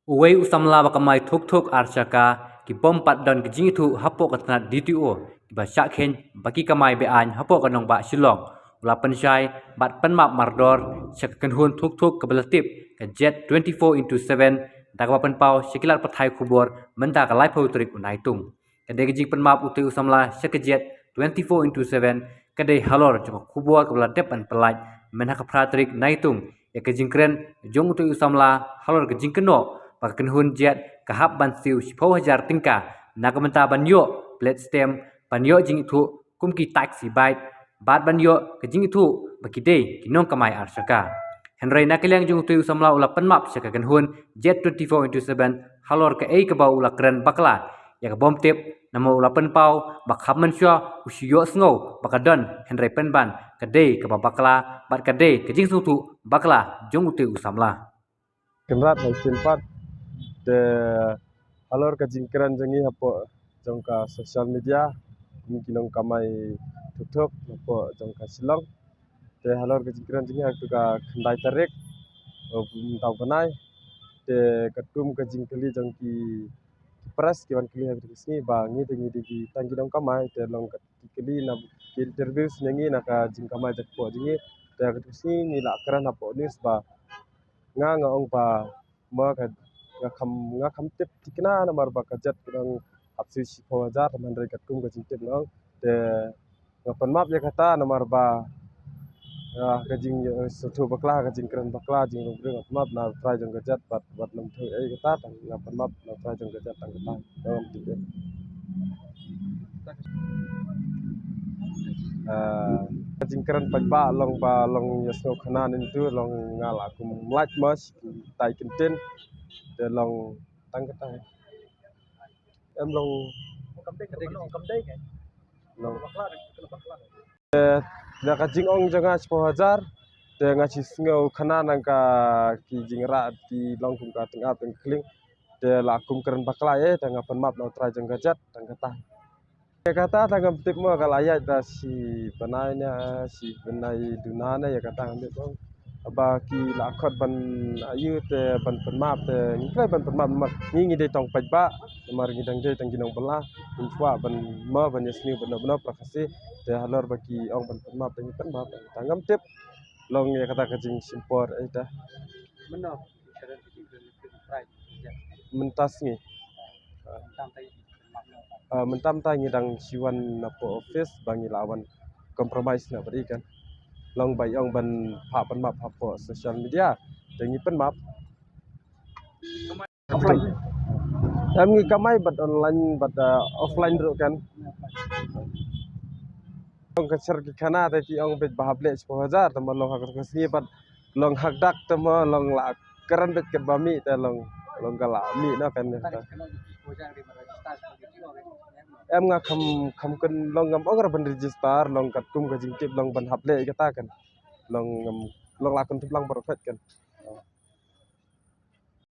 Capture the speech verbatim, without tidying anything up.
Uwei u samla ba kamai thuk thuk ar shaka, ki bym pat don ka jingithuh hapoh ka tnat D T O, kiba shah kheiñ ba ki kamai be-aiñ hapoh ka nongbah Shillong, u la pynshai bad pynmap mardor sha ka kynhun thuk thuk kaba la tip ka Jet twenty-four into seven, da kaba pynpaw sha ki lad pathai khubor mynta ka laiphew tarik u Naitung. Ka dei ka jingpynmap utei u samla sha ka Jet twenty-four into seven, ka dei halor jong ka khubor kaba la dep ban pyllait mynha ka phra tarik Naitung ïa ka jingkren jong utei u samla halor ka jingkynnoh ba ka kynhun Jet ka hap ban siew shiphew hajar tyngka na ka bynta ban ïoh plate stamp, ban ïoh jingithuh kum ki taxi bike, bad ban ïoh ka jingithuh ba ki dei ki nongkamai ar shaka. Hynrei na ka liang jong utei u samla u la pynmap sha ka kynhun Jet twenty-four into seven halor kaei kaba u la kren bakla ïa ka bym tip, namar u la pynpaw ba kham mynshuwa u shu ïohsngew ba ka don, hynrei pynban ka dei kaba bakla bad ka dei ka jingsngewthuh bakla jong utei u samla. Kynrad ha sien pat, te halor ka jingkren jong ngi hapoh jong ka social media, ngi ki nongkamai thuk thuk hapoh jong ka Shillong. Te halor ka jingkren jong ngi ha ka khyndai tarik, uh, mynta u bnai, te katkum ka jingkylli jong ki, ki press ki wan kylli ha ka sngi ba ngi te ngi dei ki tang ki nongkamai, te long ka ki kylli na ki interview sha ngi na ka jingkamai jong ka pok jong ngi. Te ha ka sngi ngi la kren hapoh news ba nga nga ong ba ma ka, nga kham, nga kham tip thikna namar ba ka Jet ka dang hap siew shiphew hajar, hynrei katkum ka jingtip nga ong. Te nga pynmap ïa kata namar ba, ah, ka jing, eh, sngewthuh bakla, ka jingkren bakla, jingrung briew, nga pynmap na u trai jong ka Jet bad, bad nang tip ei kata, tang nga pynmap na u trai jong ka Jet tang kata. Nga ngam tip ei. Ah, ka jingkren paidbah long ba long ïa sngewkhana ntu long nga la kum lait mas tai kyntien te long tang kata. Em long, long. Te na ka jingong jong nga shiphew hajar, te nga shu sngewkhana nang ka ki jingrah ki long kum ka tyngab tyngkhling. Te la kum kren bakla ei, te nga pynmap na u trai jong ka Jet tang kata. Ïa kata tang ngam tip mo, ka la ïaid da shi bnai ne, shi bnai duna ne, ïa kata ngam tip mo. Ba ki la khot ban ïa te ban pynmap te ngi kloi ban pynmap namar ngi ngi dei tang paidbah, namar ngi dang dei tang ki nongbylla, ngi kwah ban mo ban ïasniew bad nongbylla para Khasi. Te halor ba ki ong ban pynmap te ngi pynmap, tang ngam tip. Long ïa kata ka jingshim por ei ta. Mynta sngi. Ah, mynta mynta ngi dang shu wan na poh office ba ngi la wan compromise na bad i kan. Long ba i ong ban phah pynmap hapoh social media, te ngi pynmap. Em ngi kamai bad online bad, ah, offline ruh kan. Long ka sher ki khana te ki ong bad ba hap leh shiphew hajar, te ma long ha ka sngi bad long hakdak te ma long la kren bad kat ba mih te long, long ka la mih na kan. Em nga kham, kham kan long ngam ong ra ban register, long katkum ka jingtip long ban hap leh kata kan. Long ngam, long la kan tip lang baroh phet kan.